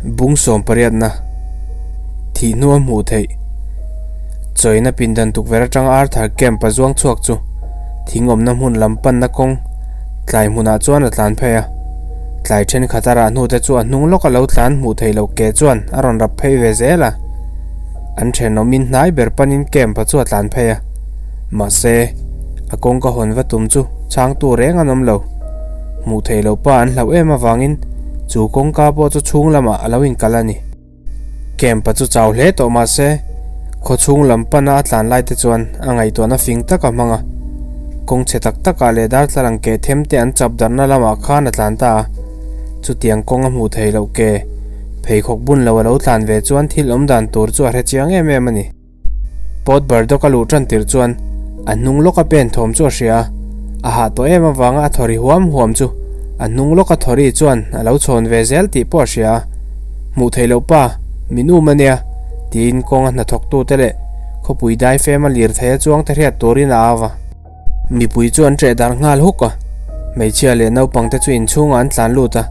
Bung sawmpariatna thih hnu a hmuh theih. Chawina pindan tukverh atanga Arthur Kemp a zuang chhuak chu thing awmna hmun lam panna kawng tlai hmunah chuan a tlan phei a. Tlai thenkhat a rah hnu te chu a hnung lawka lo tlan hmuh theih loh ke chuan a rawn rap phei ve zel a. An thenawmin hnai ber panin Kemp a chu a tlan phei a. Mahse, a kawngka hawn va tum chu chhangtu reng an awm lo. Hmuh theih loh pa an hlauh em avangin chu kawngka pawh chu chhung lamah a lo inkal a ni. Camp-a chu chau hle tawh mah se, khaw chhung lam pana a tlan lai te chuan a ngaihtuahna fing tak a hmang a. Kawng chhe tak takah leh darthlalang keh them te an chap darhna lamah khan a tlan ta a. Chutiang kawng a hmuh theih loh ke pheikhawk bun lo a lo tlan ve chuan thil awm dan tur chu a hre chiang em em a ni. Port Burdock a luh tan tirh chuan a hnung lawka pen thawm chu a hria a, a hah tawh em avanga a thawri huam huam chu a hnung lawka thawri chuan a lo chhawn ve zel tih pawh a hria a. Hmuh theih loh pa, min um ania, tiin kawnga hnathawktute leh khawpui daifema lirthei a chuangte hriat turin a au a. Mipui chu an ṭeh dar nghal huk a, hmeichhia leh naupang te chu inchhungah an tlan lut a,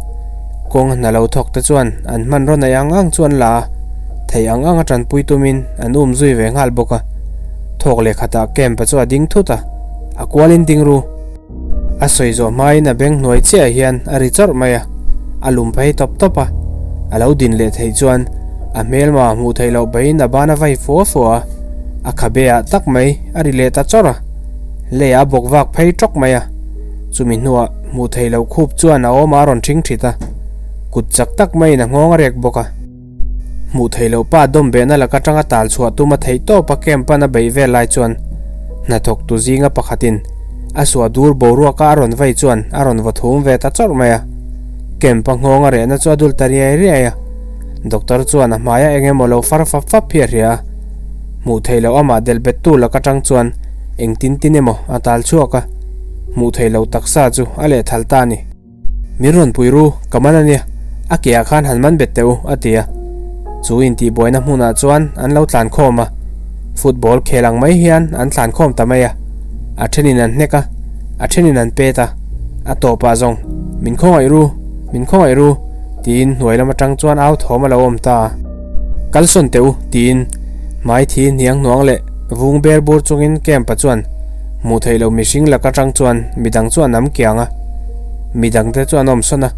kawng hna lo thawk te chuan an hmanraw neih ang ang chu an la a, theih ang ang a ṭanpui tumin an um zui ve nghal bawk a. Thawk leh khatah camp-a chu a ding thut a, a kualin ding ru. A sawi zawh hmain a beng hnuai chiahah hian a ri chawrh mai a, a lum phei tawp tawp a, a lo din leh theih chuan a hmelma hmuh theih loh beiin a ban a vai fua fua a, a khabe ah tak mai a ri leh ta chawrh a, leiah a bawk vak phei tawk mai a, chumi hnuah hmuh theih loh khup chuan a awmah a rawn thing thit a, kut chak tak maiin a nghawng a rek bawk a. Hmuh theih loh pa dawm behna laka tanga tal chhuah tum a theih tawp a camp pan a beih vel lai chuan hnathawk tu zinga pakhatin a suah dur boruaka a rawn vei chuan a rawn vaw thum ve ta chawrh mai a, camp a nghawng a rehna chu a dul ta riai riai a, doctor chuan a hmaia eng emaw lo far fap fap hi a hria a. Hmuh theih loh amah delh bet tu lak atang chuan eng tin tin emaw a tal chhuak a, hmuh theih loh taksa chu a leh thal ta a ni. Min rawn pui ru, ka man a nia, a ke ah khan han man bet teh u, a ti a. Chu intihbuaina hmunah chuan an lo tlan khawm a, football khel ang mai hian an tlan khawm ta mai a, a thenin an hnek a, a thenin an pet a, a tawpah zawng, Min khawngaih ru, min khawngaih ru, tiin hnuai lam atang chuan au thawm a lo awm ta a. Kal sawn teh u, tiin hmai thi hniang hnuang leh vung ber bur chungin camp-a chuan hmuh theih loh mihring lak atang chuan midang chu a nam kiang a. Midangte chu an awm sawn a,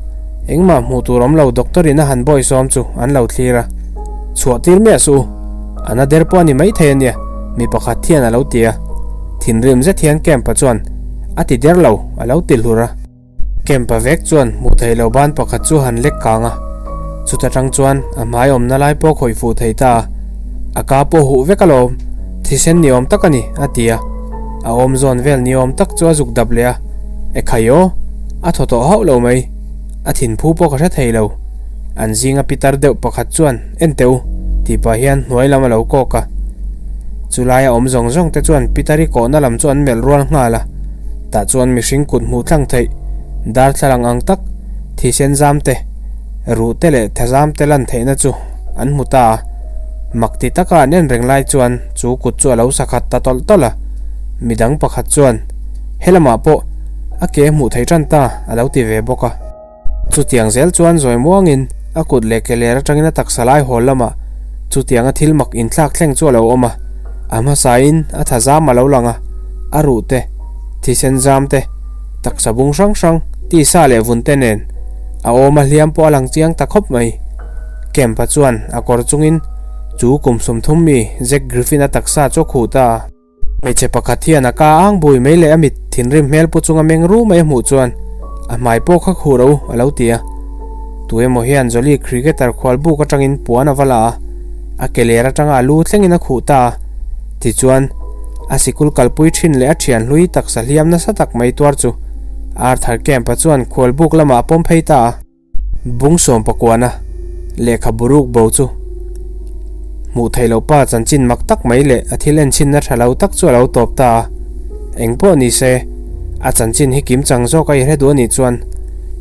engmah hmuh tur awm lo doctor in a han bawi sawm chu an lo thlir a. Chhuah tir miah suh u, a na der pawh a ni maithei a nia, mi pakhat hian a lo ti a. Thinrim zet hian camp-a chuan a ti der lo, a lo ti hlur a. Camp-a vek chuan hmuh theih loh ban pakhat chu han lek kang a, chuta tang chuan a hmai awmna lai pawh khawih fuh thei ta a, a ka pawh huh vek alawm, thisen ni awm tak a ni, a ti a, a awm zawn vel ni awm tak chu a zuk dap leh a, Ekhai aw, a thaw tawh hauh lo mai, a thinphu pawh ka hre thei lo. An zinga pitar deuh pakhat chuan, En teh u, tih pah hian hnuai lam a lo kawk a. Chulaia awm zawng zawng te chuan pitari kawhna lam chu an melh rual nghal a. Tah chuan mihring kut hmuh thlang theih, darthlalang ang tak, thisen zam te, ruh te leh thazam te lan theihna chu an hmu ta a. Mak ti taka an en reng lai chuan chu kut chu a lo sakhat ta tawlh tawlh a. Midang pakhat chuan, Helamah pawh a ke hmuh theih tan ta, a lo ti ve bawk a. Chutiang zel chuan zawi muangin a kut leh ke ler atangin a taksa lai hawl lamah chutianga thil mak inthlak thleng chu a lo awm a, a hmasain a tha zam a lo lang a, a ruh te, thisen zam te, taksa bung hrang hrang, tisa leh vun te nen a awm a hliam pawh a lang chiang ta khawp mai. Kemp-a chuan a kawr chungin chu kum 30 mi Jack Griffin-a taksa chu a khuh ta a. Hmeichhe pakhat hian a ka ang bui mai leh a mit thinrim hmel pu chunga meng ru mai a hmuh chuan a hmai pawh kha khuh ro a lo ti a. Tu emaw hian Jolly cricketer khual buk atangin puan a va la a, a ke ler atanga a lu thlengin a khuh ta a. Tichuan, a sikul kalpui thin leh a thian hlui taksa hliam nasa tak mai tuar chu Arthur Kemp-a chuan khual buk lamah a pawm phei ta a. Bung sawm pakuana lehkha buruk bo chu hmuh theih loh pa chanchin mak tak mai leh a thil enchhinna tha lo tak chu a lo tawp ta a. Eng pawh ni se, a chanchin hi kim chang zawk a i hre duh a nih chuan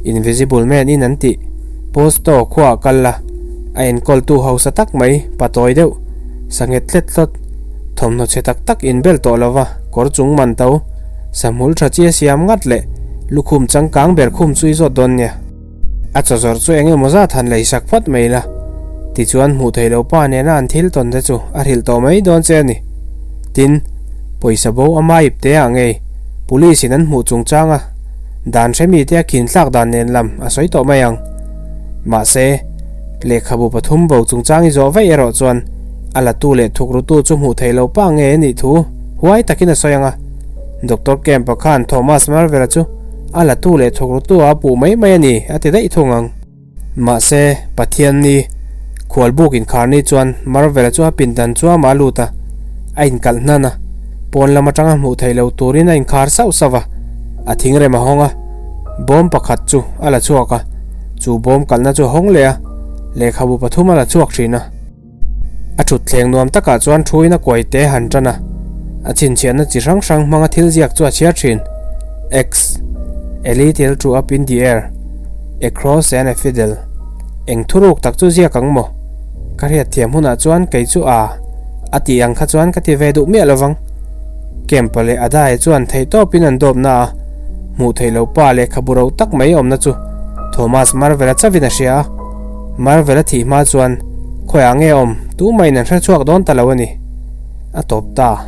Invisible Man in an tih Posto khuaah kal la, a enkawltu hausa tak mai patawi deuh, sanghet tlet tlawt, thawmhnaw chhe tak tak inbel tawh lova kawr chung man to, Sahmul tha chi a siam ngat leh lukhum changkang ber khum chu i zawt dawn nia. A chaw zawrh chu eng emaw zat han lei sak phawt mai la. Tichuan hmuh theih loh pa nena an thil tawn te chu a hrilh tawh mai dawn che a ni. Tin, pawisa bo ama ip te ah ngei Police in an hmuh chungchanga dan hre mite a khin thlak dan nen lam a sawi tawh mai ang. Mahse, lehkhabu pathum bo chungchang i zawh vaih erawh chuan a latu leh thukrutu chu hmuh theih loh pa ngei a nih thu huai takin a sawi ang a. Doctor Kemp-a khan Thomas Marvel-a chu a latu leh thukrutu ah a puh mai mai a ni a ti daih thung ang. Mahse, Pathianni khualbuk inkharni chuan Marvel-a chu a pindan chuam a lut a, a inkalh hnan a, pawn lam atanga hmuh theih loh turin a inkhar sauh sauh a, a thingrem a hawng a, bawm pakhat chu a la chhuak a, chu bawm kalhna chu a hawng leh a, lehkhabu pathum a la chhuak thin a. A thutthleng nuam takah chuan thuin a kuai te han tan a, a chhinchhiahna chi hrang hrang hmanga thil ziak chu a chhiar thin. X, A little to up in the air, a cross and a fiddle. Eng thuruk tak chu ziak ang maw? Ka hriat thiam hunah chuan kei chu a, a tih ang kha chuan ka ti ve duh miah lovang. Kempa leh Adae chuan theihtawpin an dawp na a, hmuh theih loh pa lehkhabu ro tak mai awmna chu Thomas Marvel-a chauhin a hria a. Marvel a thih hma chuan khawiah nge awm tumah in an hre chhuak dawn ta lo a ni. A tawp ta.